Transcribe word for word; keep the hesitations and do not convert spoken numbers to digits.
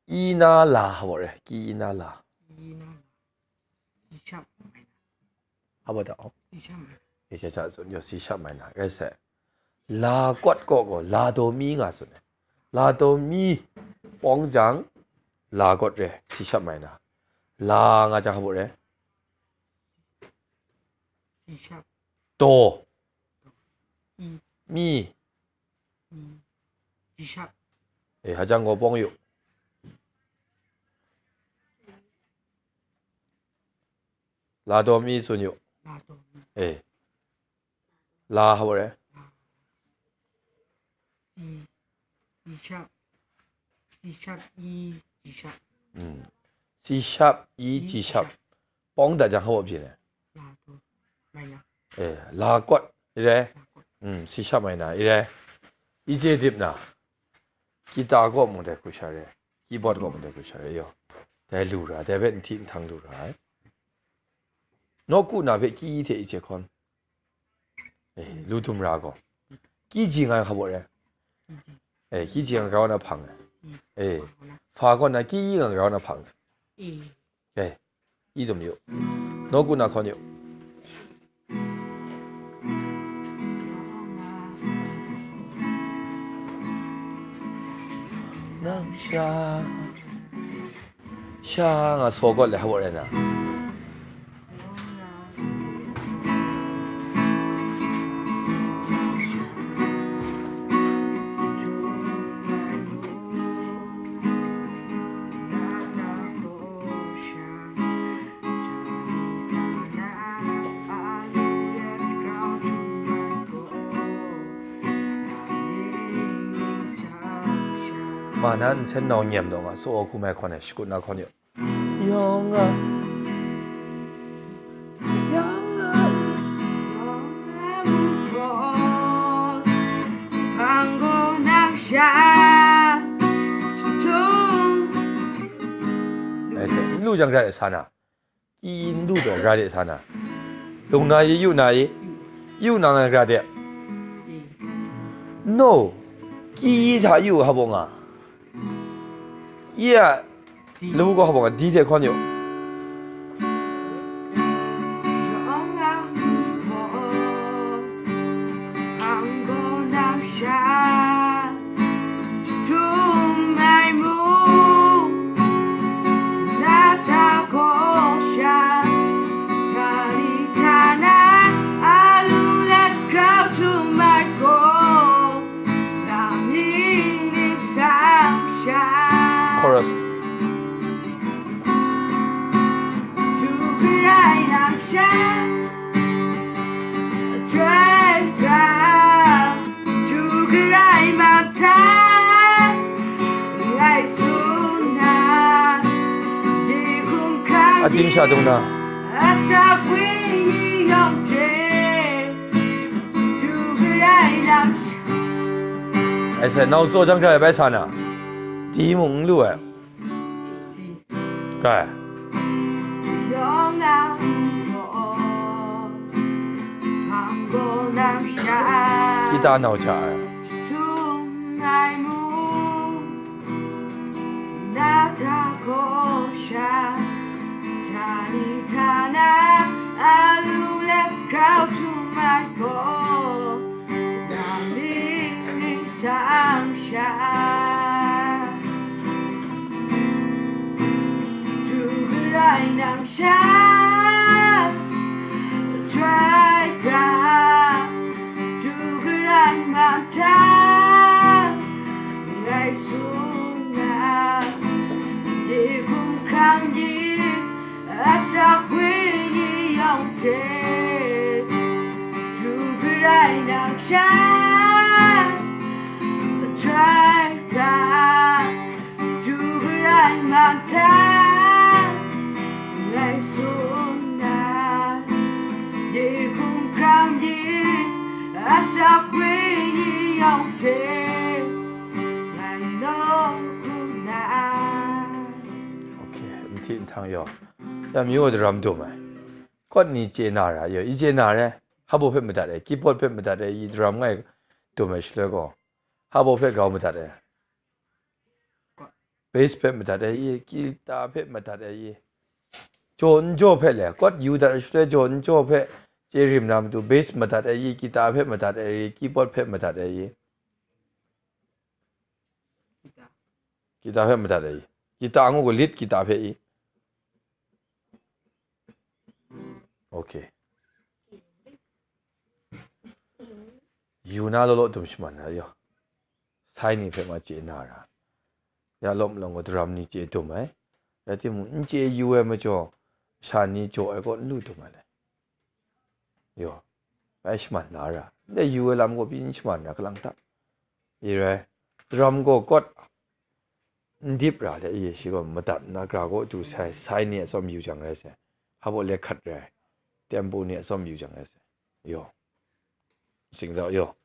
I na la hpa baw re, ki i na la. I na la. C sharp minor. Hpa baw ta, oh. C sharp minor. E, cha cha tsun yo, C sharp minor. Rai sai. La kawt kaw gaw, la do mi nga tsun ai. La do mi pawng jang, la kawt re, C sharp minor. La nga jang hpa baw re. C sharp. Do. I. Mi. I. G sharp. E, hpa jang gaw pawng yu. La do mi tsun yu. La do mi. E. La hpa baw re. La. I. I sharp. C sharp, E, G sharp. Mm. C sharp, E, E, G G sharp. Sharp. Pawng dat jang hpa baw byin ai. La do. Minor. E, la kawt, i re. La kawt. Mm, C sharp minor, i re. I chye dip na. Guitar kaw mung dai hku sha re. Keyboard kaw mung dai hku sha re, yo. Dai lu ra, dai hpe n hti n htang lu ra ai. Nawku na hpe ki i hte i chye hkawn. E, lu dum ra gaw. Ki ji nga hpa baw re. E, ki ji nga grau na hpang ai. E, hpa kaw na ki i nga grau na hpang ai. E, i dum yu. Nawku na hkawn yu. Nang sha. Sha nga saw kawt le hpa baw re na. Ma na nsen nau nyem daw nga, tsaw hku mai hkawn e, shakut na hkawn yu. Yawng a, yawng a, hpang gaw nang sha, htung. Ai se, n lu jang rai sa na. Ki n lu taw, rai de sa na. Lung na i, yu na i, yu na nga rai de. No, ki hta yu hpa baw nga. I a, lu gaw hpa baw nga, di hte hkawn yu. Chorus. Ating sha dung na. Ai sai, nau tsaw jang hkra bai sa na. Di mung n lu ai. Kai. Kita nau cha ai. Ok, n hti n htang yaw. Ya, myu wa daram dum ai. Kawt ni chye na ra, ya, i chye na re, hpa baw hpe madat ai, keyboard hpe madat ai, i daram ngai dum ai shaloi gaw, hpa baw hpe grau madat ai. Bass hpe madat ai i, kita hpe madat ai i, jaw n jaw hpe le, kawt yu dat ai shaloi jaw n jaw hpe chye rim na matu, bass madat ai i, kita hpe madat ai i, keyboard hpe madat ai i? Kita hpe madat ai i? Kita ngu gaw lead kita hpe i? Okay. Yu na law law dum shaman na yaw. Sai ni hpe ma chye na ra. Ya lawm lawng gaw daram ni chye dum ai. Ya timung, n chye yu ai majaw, sha ni jaw ai kaw n lu dum ai le. Yaw. Bai shaman na ra. Ndai yu ai lam gaw pyi n shaman ra, kalang tak. I rai. Daram gaw kawt n dip ra le, i shi gaw madat nna, gara kaw du sai, sai ni atsawm yu jang rai sai. Hpabaw le hkat rai. Tempo ni atsawm yu jang rai sai. Yaw. Sing rau yaw.